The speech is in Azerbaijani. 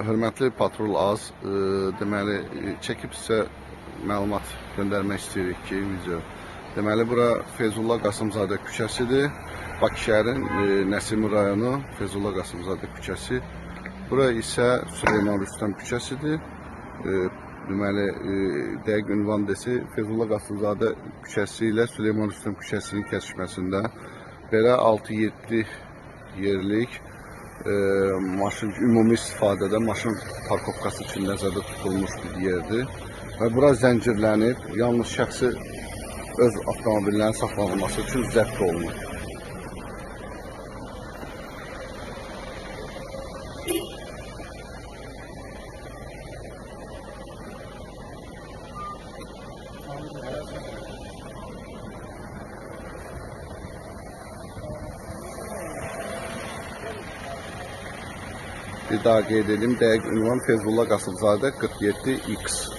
Hörmətli patrul az, deməli çəkib sizə məlumat göndərmək istəyirik ki, video. Deməli bura Feyzullah Qasımzadə küçəsidir. Bakı şəhərin Nəsimi rayonu Feyzullah Qasımzadə küçəsi. Bura isə Süleyman Rüstəm küçəsidir. Deməli dəqiq ünvan desi Feyzullah Qasımzadə küçəsi ilə Süleyman Rüstəm küçəsinin kəsişməsində belə 6-7 yerlik maşın ümumi istifadədə maşın parkovkası üçün nəzərdə tutulmuş bir yerdir. Və bura zəncirlənib, yalnız şəxsi öz avtomobillərinin saxlanılması üçün zəbt olunur. Bir daha qeyd edim, dəqiq ünvan Feyzullah Qasımzadə 47X.